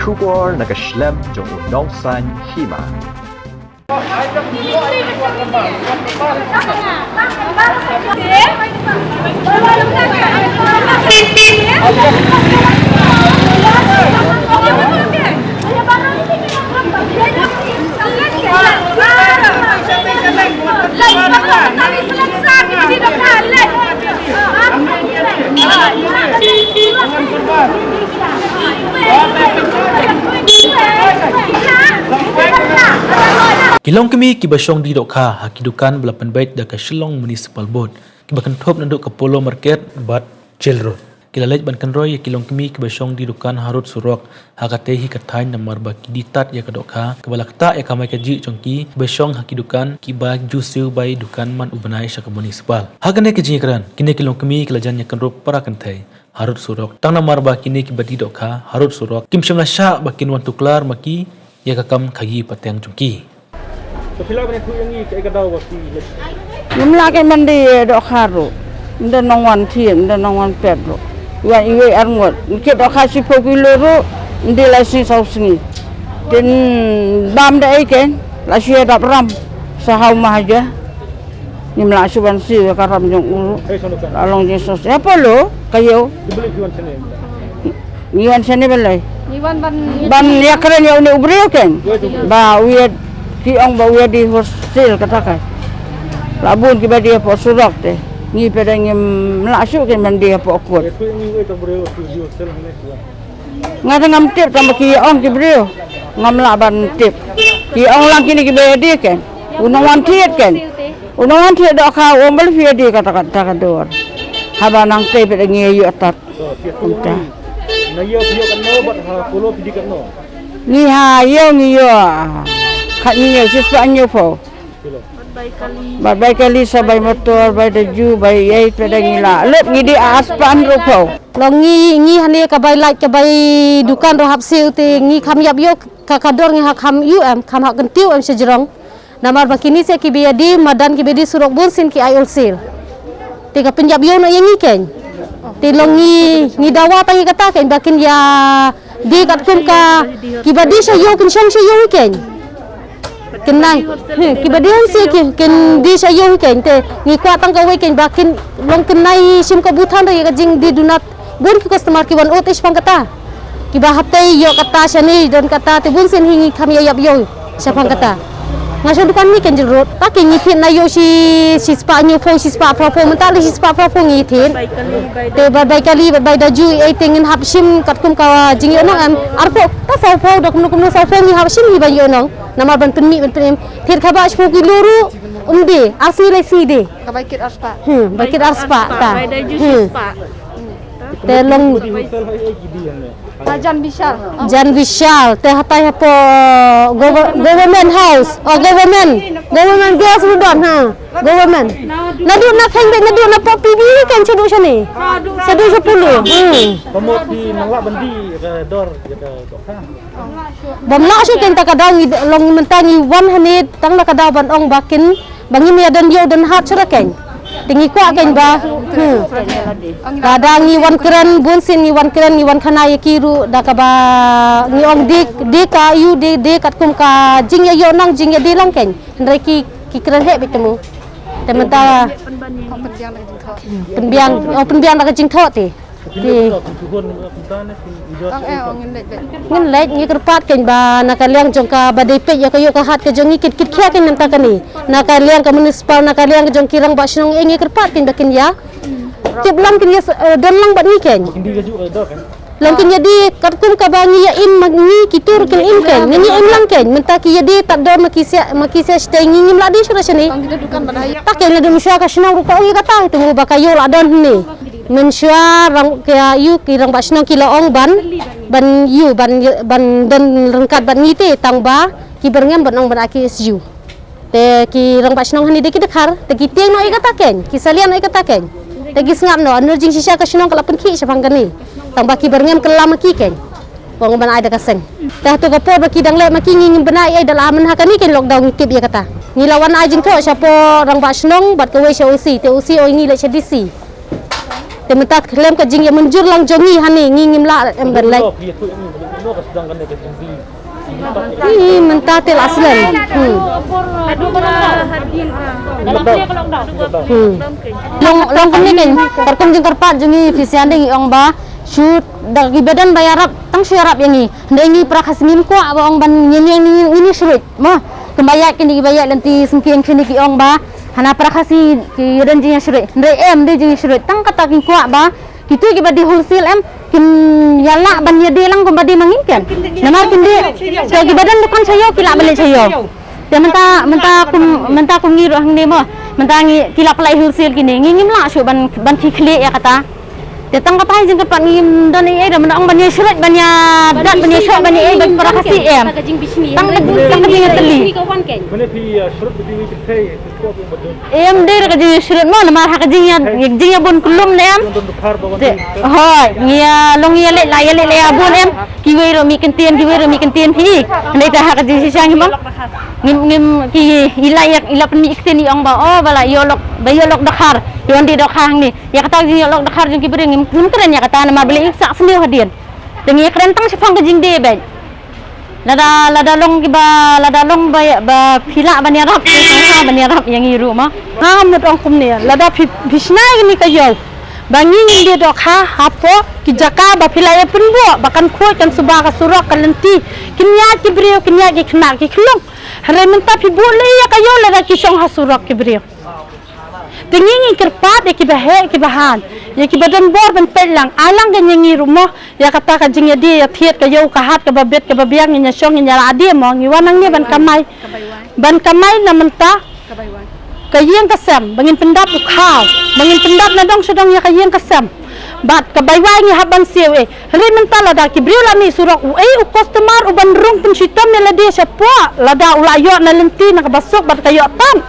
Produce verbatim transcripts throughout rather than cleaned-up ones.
Khubor na ka shlem jong u nongsan hima. Ki longkmie kiba shong die dohkha ha ki dukan ba la pynbeit da ka Shillong Municipal Board, kiba kynthup naduh ka Polo Market bad Jail Road, ki la leit ban kynroi ïa ki longkmie kiba shong die dukan harud surok ha katei hi ka thaiñ, namar ba ki die tad ïa ka dohkha kaba la ktah ïa ka mai ka jih jong ki kiba shong ha ki dukan kiba ju siew bai dukan man u bnai sha ka municipal. Ha kane ka jingïakren, kine ki longkmie ki la jan ïakynrup para kynthei harud surok, tang namar ba kine kiba die dohkha harud surok kim shym la shah ba kin wan tuklar ma ki ïa ka kam khadar pateng jong ki. Ka phi lah ban ïathuh ïa ngi kaei ka daw ba phi leit? Ngim lah kein ban die dohkha ruh. Ym don nongwan thied, ym don nongwan peit ruh. Wan iwei ar ngut. Ym kit dohkha shiphew kilo ruh, ym die lai sngi saw sngi. Te bam da ei kein, la shu ïadap ram sa haw ma haja. Ngim lah shuh ban siew ïa ka ram jong u ruh. Ei, sano ka? La long jingsngewsih. Hapoh Polo, ka ïew. Ki beli ki wan shane. Ngi wan shane balei? Ngi wan ban, ban ïakren ïa une u briew kein. Ba u ïa, ki ong ba u ïa die wholesale kata ka. La bun kiba die hapoh surok te. Ngi pat ngim lah shuh kein ban die hapoh kot. Ïathuh ïa ngi uei uta u briew u die wholesale hangne ki wan. Nga te ngam tip tang ba ki ong ki briew. Ngam lah ban tip. Ki ong lang kine kiba ïa die kein. U nongwan thied kein. U nongwan thied dohkha u ong balei phi ïa die kata kata ka dor. Haba nangtei pat ngi ïa ïoh tad. Kumta. Na ïew phi ïoh katno bad ha Polo phi die katno? Ngi ha ïew ngi ïoh. Khat ngi ïoh shispah hynñiewphew. Bad bai kali sa bai motor, bai da ju, bai ei pat ngi la lut ngi die arspah hynriewphew. Long ngi, ngi hangne ka bai lait ka bai dukan ruh hap siew te ngi kham ïap ïoh ka, ka dor ngi ha kham ïoh em, kham hap kyntiew em sha jrong. Namar ba kine seh kiba ïa die madan kiba die surok bunsien ki ai wholesale. Te ka pynïap ïoh noh ïa ngi kein. Te long ngi, ngi dawa tang ïa kata kein ba kin ïa die katkum ka kiba die sha ïew kin shong sha ïew kein. Kin nai. Hmm, kiba die wholesale ki, kin die sha ïew kein. Te ngi kwah tang kawei kein ba kin long kin nai shim kabu than ïa ka jingdie duna. Bun ki customer ki wan oht shaphang kata. Kiba hapdeng ïoh kata shane don kata te bunsien hi ngi kham ïa ïap ïoh shaphang kata. Nga shong dukan ngi kein Jail Road. Ta kein ngi thied na ïoh shi, shispah hynñiewphew, shispah phraphew, mynta lei shispah phraphew ngi thied. Te bad bai kali, bad bai da ju, ei te ngin hap shim katkum ka jingïohnong em arphew, ta sawphew, da kumno kumno sawphew ngi hap shim hi ban ïohnong. Namar ban pynmih, ban pynim. Thied kaba shiphew kilo ruh, um die, ar sngi lai sngi die. Ka bai kit arspah. Hmm, bai kit arspah, ta. Bai da ju Hmm. shispah. Te long. Ka Jan Vishal. Jan Vishal, te hatai hapoh gover-, government house. Oh, government. Government gas ruh don, ha. Government. Naduh na kheiñ beit, naduh na pop P B kan shaduh shane. Shaduh sha Polo. Hmm. Ka mut phi nang lah ban die ka dor ka dohkha. Bym lah shuh kein ta ka daw ngi long mynta ngi wan hangne tang da ka daw ban ong ba kin ba ngim ïa don ïew don hat shuh kein. Te ngi kwah kein ba. Hmm. Lada ngi wan kren bunsien ngi wan kren ngi wan khana ïa ki ruh da kaba ngi ong die, die ka ïoh die, die katkum ka jingïaïohnong jingïadie lang kein. Hynrei ki, ki kren heh beit te mo. Te mynta pynbiang, oh pynbiang da ka jingthoh te. Ki ngin leit ngi kyrpad kein ba na ka liang jong kaba dei peit ïa ka ïoh ka hat ka jong ngi kit kit khia kein mynta kane. Na ka liang ka municipal, na ka liang ka jong ki rangbah shnong ngi kyrpad kein ba kin ïa tip lang kin ïa, eh, don lang bad ngi kein. Long kin ïa die katkum kaba ngi ïa im ma ngi ki tur kin im kein. Ngi ïa im lang kein. Mynta ki ïa die tad dor ma ki sia, ma ki sia shatei ngi ngim lah die shuh shane. Ta kein la dum shuwa ka shnong ruh ka ong ïa kata, te mo ba ka ïoh la don hangne. Mynshuwa rang, ka ïoh ki rangbah shnong ki la ong ban, ban ïoh, ban, ban don ryngkat bad ngi te tang ba ki byrngem ban ong ban ai ki S U. Te ki rangbah shnong hangne de ki dkhar, te ki tieng noh ïa kata kein, ki salia noh ïa kata kein. Te ki sngap noh, ano jingshisha ka shnong ka la pynkhih shaphang kane. Tang ba ki byrngem kylla ma ki kein. Ba ong ban ai da ka seng. Te hato ka por ba ki dang leh ma ki ngi ngim bna ei ei da la mynha kane kein lockdown ngi tip ïa kata. Ngi la wan ai jingthoh shapoh rangbah shnong bad kawei sha O C, te O C ong ïa ngi leit sha D C. Te mynta khlem ka jingïamynjur lang jong ngi hangne ngi ngim lah em ban leit. Ih, mynta te la slem. Hmm. Hmm. Long long kumne kein, kyrpad jong ngi phi sha ngi ong ba shu da ki ba don ba ïarap tang shu ïarap ïa ngi. Hynrei ngi para Khasi ngim kwah ba ong ban ngin ngin ngin shrut. Mo, kumba ïa kine ki ba ïa lynti sngewkhia kine ki ong ba hana para Khasi ki don jingïashrut. Hynrei em dei jingïashrut tang kata ki kwah ba kitu ki ba dei wholesale em kin ïa lah ban ïa dei lang kumba dei ma ngi kein. Namar kin dei to ki ba don dukan sha ïew ki lah ban leit sha ïew. Te mynta mynta kum mynta kum ngi ruh hangne mo. Mynta ngi ki lah pynlait wholesale kine ngi ngim lah shuh ban ban khie khlieh ïa kata. Te tang kata hi jingkyrpad ngim don ei ei da mynta ong ban ïa shrut ban ïa dat ban ïa shoh ban ïa ei ban para Khasi em. Tang ka jing tang ka jingïatylli. Em dei da ka jingïashrut mo namar ha ka jingïa jingïabun kulum ne em. Te hoi ngi ïa long ïa leh la ïa leh la ïa bun em. Kiwei ruh mih kyntien kiwei ruh mih kyntien hi. Hynrei te ha ka jingshisha ngim ong ngim ngim ki i la ïa i la pynmih kyntien i ong ba o ba la ïoh lok ba ïoh lok dohkha. Ïoh dei dohkha hangne. Ïa kata ka jingïoh lok dohkha jong ki briew ngim ngim kren ïa kata namar balei i sak sniew hadien. Te ngi kren tang shaphang ka jingdei bad. Lada lada long kiba lada long ba ba phi lah ban ïarap phi sangha ban ïarap ïa ngi ruh ma. Nga mut ong kumne lada phi phi shna ïa kane ka ïew ba ngi ngin dei dohkha hapoh ki jaka ba phi la ïa pynbok ba kan khuid kan suba ka surok ka lynti kin ïaid ki briew kin ïaid ki khynnah ki khyllung. Hynrei mynta phi buh lei ïa ka ïew lada ki shong ha surok ki briew. Te ngi ngi kyrpad ïa kiba heh kiba han ïa kiba don bor ban peit lang ai lang ka ïa ngi ruh mo. Ïa kata ka jingïadie ïathied ka ïew ka hat kaba bet kaba biang ngin ïa shong ngin ïa la die mo ngi wan nangne ban kamai. Ban kamai na mynta ka ïing ka sem ba ngin pyndap u khaw ba ngin pyndap na dong sha dong ïa ka ïing ka sem. Bad ka bai wai ngi hap ban siew eh. Hynrei mynta lada ki briew la mih surok uei u customer u ban rung pynshitom ïa lade shapoh lada u la ïoh na lynti na kaba suk bad ka ïoh tam.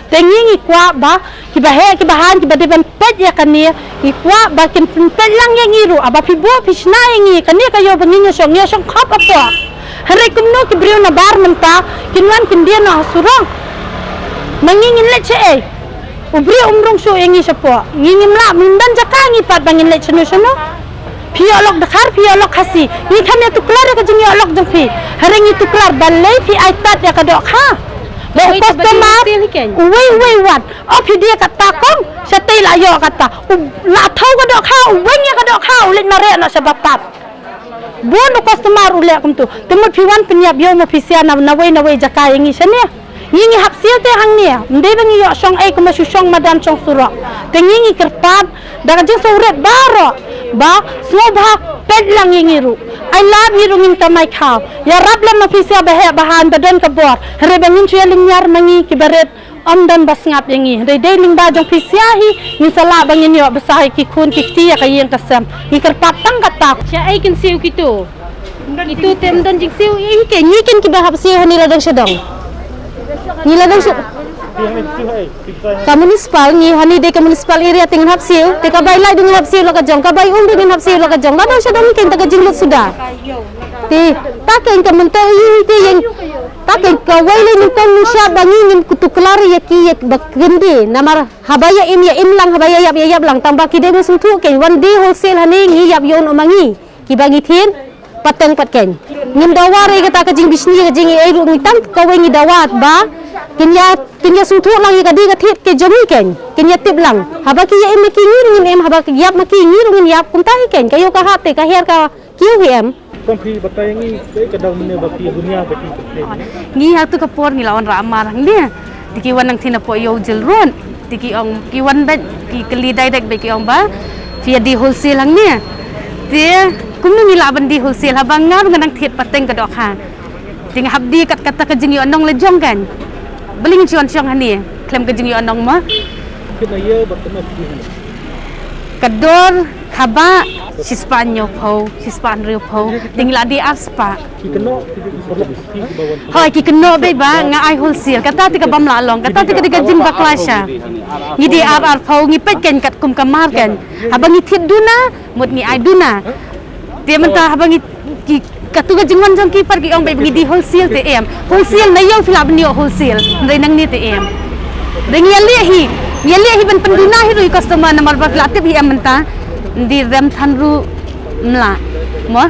Te ngi ngi kwah ba kiba heh kiba han kiba dei ban peit ïa kane ngi kwah ba kin pynpeit lang ïa ngi ruh haba phi buh phi shna ïa ngi kane ka ïoh ba ngin ïa shong ngi ïa shong khop hapoh. Hynrei kumno ki briew na bar mynta kin wan kin dien ha surok. Ma ngi ngin leit shaei. U briew um rung shuh ïa ngi shapoh ngi ngim lah ngim don jaka ngi pat ba ngin leit shano shano. Phi ïoh lok Dkhar phi ïoh lok Khasi ngi kham ïa tuklar ïa ka jingïoh lok jong phi. Hynrei ngi tuklar balei phi ai tad ïa ka dohkha. Ba u customer uwei uwei wat o phi die kata kong shatei la ïoh kata u la thaw ka dohkha u weng ïa ka dohkha u leit mareh noh sha ba pat. Bun u customer u leh kumtu. Te mut phi wan pynïap ïew ma phi sia na nawei nawei jaka ïa ngi shane. Ngi ngi hap siew te hangne. Ym dei ba ngi ïoh shong ei kumba shu shong madan shong surok. Te ngi ngi kyrpad da ka jingsngewrit baroh ba sngewbha peit lang ïa ngi ruh. Ai lad ngi ruh ngin kamai khaw. Ïarap lem ma phi sia ba heh ba han ba don ka bor. Hynrei ba ngin shu ïa lynñiar ma ngi kiba rit. Ym don ba sngap ïa ngi. Hynrei dei lyngba jong phi sia hi ngin sa lah ba ngin ïoh bsa ïa ki khun ki kti ïa ka ïing ka sem. Ngi kyrpad tang kata. Shaei kin siew kito. Kito te ym don jingsiew ïa hi ke ngi kin kiba hap siew hani la dang sha dong. Ngi la dang sha ka municipal ngi hani dei ka municipal area te ngin hap siew te ka bai lai dang hap siew la ka jong ka bai um dang hap siew la ka jong la dang sha dong ngi kin ta ka jinglut suda. Te ta ken ka mynta ïa hi te ïeng ta ken kawei lei nyngkong ngi shah ba ngi ngin tuklar ïa ki ïa ba kyndi namar haba ïa im ïa im lang haba ïa ïap ïa ïap lang tang ba ki dei ba sngewthuh ken wan dei wholesale hane ngi ïap ïa un ma ngi kiba ngi thied pateng pat ken. Ngim dawa re kata ka jingbishni ka jing ei ruh ngi tang kawei ngi dawa ba kin ïa kin ïa sngewthuh lang ïa ka dei ka thied ke jong ngi ken kin ïa tip lang haba ki ïa im ïa ki ngi ruh ngin im haba ki ïap ma ki ngi ruh ngin ïap kumta hi ken ka ïoh ka hat te ka her ka Kiew hi em. Kom phi batai ngi, kaei ka daw mynne ba ki dunia ba ki. Ngi ha tu ka por ngi la wan ra amar hangne. Te ki wan nang thin apo ïew jil run. Te ki ong ki wan bad ki kylli direct bad ki ong ba phi ïa dei wholesale hangne. Te kumno ngi lah ban dei wholesale haba nga ruh nga nang thied pateng ka dohkha. Te nga hap dei kat kata ka jingïohnong la jong kan. Balei ngi shu wan shong hangne khlem ka jingïohnong mo. Kit na ïew ba kena phi. Ka dor kaba shispah hynñiewphew, shispah hynriewphew, te ngi la dei arspah. Hooid, ki kynnoh beit ba nga ai wholesale, kata te ka bym lah long, kata te ka dei ka jingbakla sha. Ngi dei ar arphew, ngi peit kein katkum ka mar kein. Haba ngi thied duna, mut ngi ai duna. Te mynta haba ngi ki katu ka jingwan jong ki pat ki ong beit ba ngi dei wholesale te em. Wholesale na ïew phi lah ban ïoh wholesale. Hynrei nangne te em. Hynrei ngi ïa leh hi. Ïa leh hi ban pynduna hi ruh ïa customer namar ba la tip hi em mynta. Ym dei rem than ruh ym lah. Mo.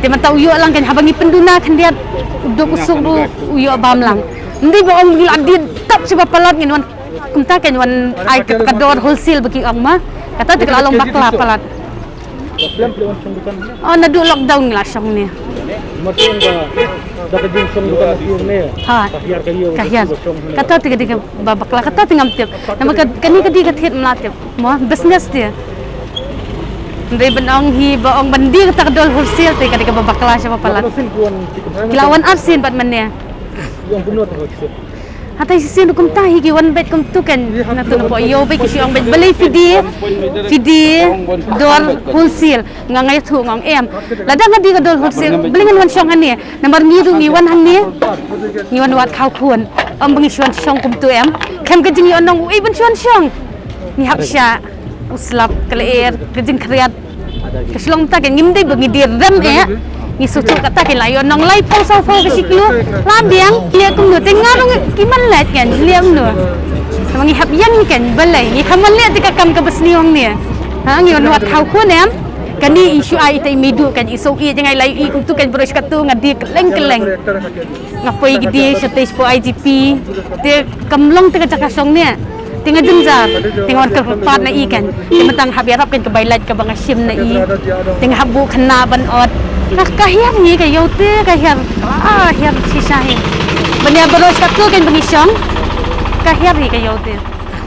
Te mynta u ïoh lang kan haba ngi pynduna khyndiat u duk u suk ruh u ïoh bam lang. Ym dei ba ong ngi la dien tap sha ba palat ngin wan kumta kan wan ai ka dor wholesale ba ki ong ma. Kata te ka la long bakla palat. Ba phi wan shong dukan ne? Oh, naduh lockdown ngi la shong ne. Matu ba da ka jingshong dukan ne. Ha. Ka hiar ka ïew. Ka hiar. Kata te ka dei kaba bakla, kata te ngam tip. Namar ka, kane ka dei ka thied ym lah tip. Mo, business te. Ndei ban ong hi ba ong ban dei kata ka dor wholesale te ka dei kaba bakla sha ba palat. Ki la wan arsien bad mane. Hatai shisien kumta hi ki wan bad kumtu kan. Na tu na po ïoh bad ki shu ong bad balei phi dei, phi dei dor wholesale. Nga nga ïathuh nga ong em. Lada nga dei ka dor wholesale balei ngan wan shong hangne. Namar ngi ruh ngi wan hangne. Ngi wan wad khaw khun. Ym ba ngi shu wan shong kumtu em. Khem ka jingïohnong u ei ban shu wan shong. Ngi hap sha u slap ka lyer ka jingkhriat. Ka shlong ta ka ngim dei ba ngi dei rem eh. Ngi shu tu kata ka la ïoh nong lai phew saw phew ka shi kilo. La biang leh kumno te nga ruh ki man leh kan leh kumno. Tama ngi hap ïeng kan balei ngi kham man leh te ka kam kaba sniew hangne. Ha ngi wan wad khaw khun em. Kane i shu ai ita i meidu kan i shu i jngai lai i kumtu kan baroh shi katu nga dei kylleng kylleng. Nga poi ki dei sha te sha po I G P. Te kam long te ka jaka shong ne. Te nga jynjar. Te nga wan kyrpad na i kan. Te mynta nga hap ïarap kan ka bai lait kaba nga shim na i. Te nga hap buh khynnah ban ot. Ka ka hiar ngi ka ïew te ka hiar. Ah hiar shisha hi. Ban ïa baroh shi katu kan ba ngi shong. Ka hiar ngi ka ïew te.